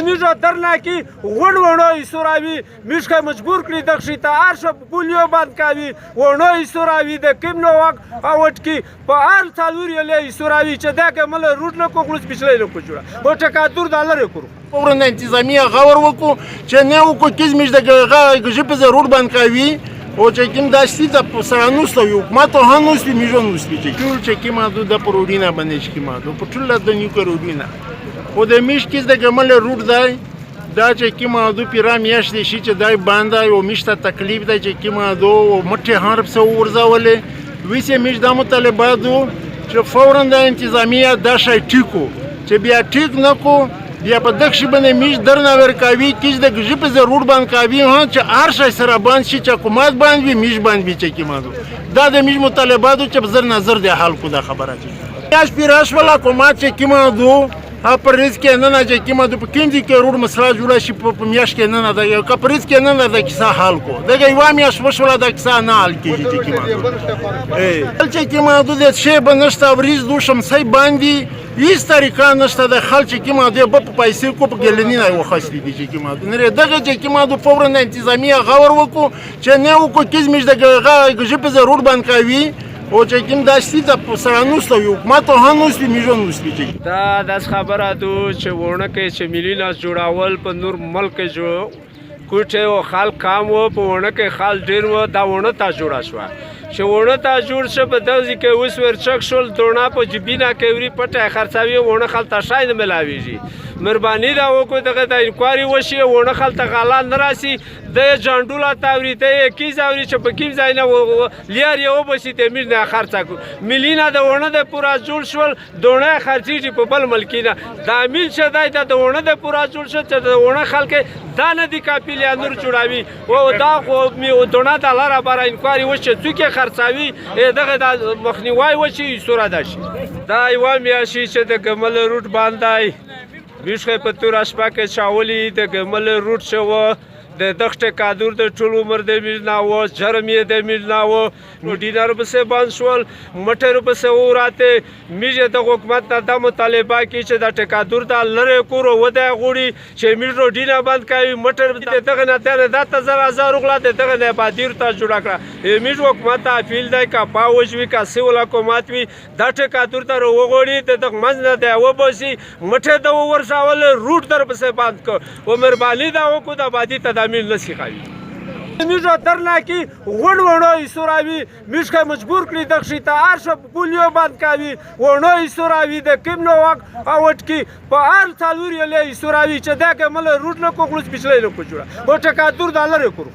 میږه درنا کی غوړ وړو ایسوراوي میږه مجبور کړي دغشي ته ارش پولیو بند کاوي وړو ایسوراوي د کیم نو وک اوټ کی په ار څلور یې له ایسوراوي چې دا کومل روټ نه کو خلص پچلې نه کو جوړه او ټکاتور دالر کړو. فورا انتظامیه غور وکړو چې نه وکړو کیز میش د ژبې ضرور بند کوي او چې کوم دا شي د سره نوسته یو حکومت هم نوستي میژو نوستي چې ټول چې کوم د پروډینا باندې چې کوم د په ټول د نیو کروډینا خو د میش کیز د ګمل روټ دی دا چې کوم د پیرا میاشت شي چې دای باندې او میشته تکلیف دی چې کوم د مټه هرب سو ورځولې ویسه میش د مطالبه دو چې فورا د انتظامیه دا شی ټیکو چې بیا ټیک نه کو بیا په دغه باندې میش درنه ورکاوي کیش د ژبې ضرور باندې کاوي ها چې هر شی سره باندې شي چې حکومت باندې وي میش باندې وي چې کیما دا د میش مطالبه دو چې زر نظر دی حال کو دا خبره چې میاش پیراش ولا حکومت چې کیما دو ها پر ریز کې نه نه چې کیما دو په کیم دي کې روډ مسله جوړه شي په میاش کې نه نه دا یو کپریز کې نه نه دا کیسه حال کو دغه یو میاش وشوله دا کیسه نه حال کیږي چې کیما دو چې کیما دو د شی بنشته وريز دو شمسي باندې هیڅ طریقه نشته د خلک چې کومه دی په پیسې کو په ګلنی نه وخستې دي چې کومه نه دغه چې کومه د فورا انتظامیه غور وکړو چې نه وکړو کیز میش د ژبې ضرور بند کوي او چې کوم دا شي د سره نوسته یو حکومت هم نوستي میژو نوستي چې دا داس خبره دو چې ونه کې چې ملي لاس جوړاول په نور ملک جو کوټه او خال کام و په ونه کې خال ډیر و دا ونه تا جوړه شوه چې ونه تا جوړ شو په دغه کې اوس ورچک شول دونا په جبینا کې وری پټه خرڅاوي ونه خال ته شاید ملاویږي. مهرباني دا وکړو دغه د انکوایري وشي ونه خال ته غلا نه راسي د جانډولا تاوري ته کی زاوري چې په کیم ځای نه لیار یې وبسي ته میر نه خرڅه کو ملینا د ونه د پورا جوړ شول دونه خرڅیږي په بل ملکی نه دا میل چې دی دا د ونه د پورا جوړ شو چې د ونه خلک دا نه دي کاپي یا نور جوړاوي او دا خو می دونه د لاره بار انکوایري وشي څوک یې خرڅاوي دغه د مخنیوي وشي سوره ده شي. دا یوه میاشت چې د ګمل روټ باندې میښه په توره شپه کې چاولي د ګمل روټ شوه د دښته کادور د ټول عمر د میل نه و جرم یې د میل نه و نو ډینر پسې بند شول مټر پسې وراته میږه د حکومت نه دا مطالبه کی چې د ټکادور دا لره کور و د غوړي چې میږ ډینر بند کوي مټر دغه نه ته دا ته زر هزار غلا دغه نه بادیر ته جوړ کړه. میږ حکومت ته اپیل دی کا پاوج وی کا سیول حکومت وی دا ټکادور ته وغوړي د دغه منځ نه دی وباسي مټه د ورساول روټ در پسې بند کو او مهرباني دا وکړو د آبادی ته د میل نسی کوي. میږه درنا کی غوړ وړو ایسوراوي میږه مجبور کړي دغشي ته ارش پولیو بند کوي وړو ایسوراوي د کیم نو وک اوټ کی په ار څلور یې له ایسوراوي چې دا کومل روټ نه کو خلص پچلې نه کو جوړه او ټکاتور دالر کړو.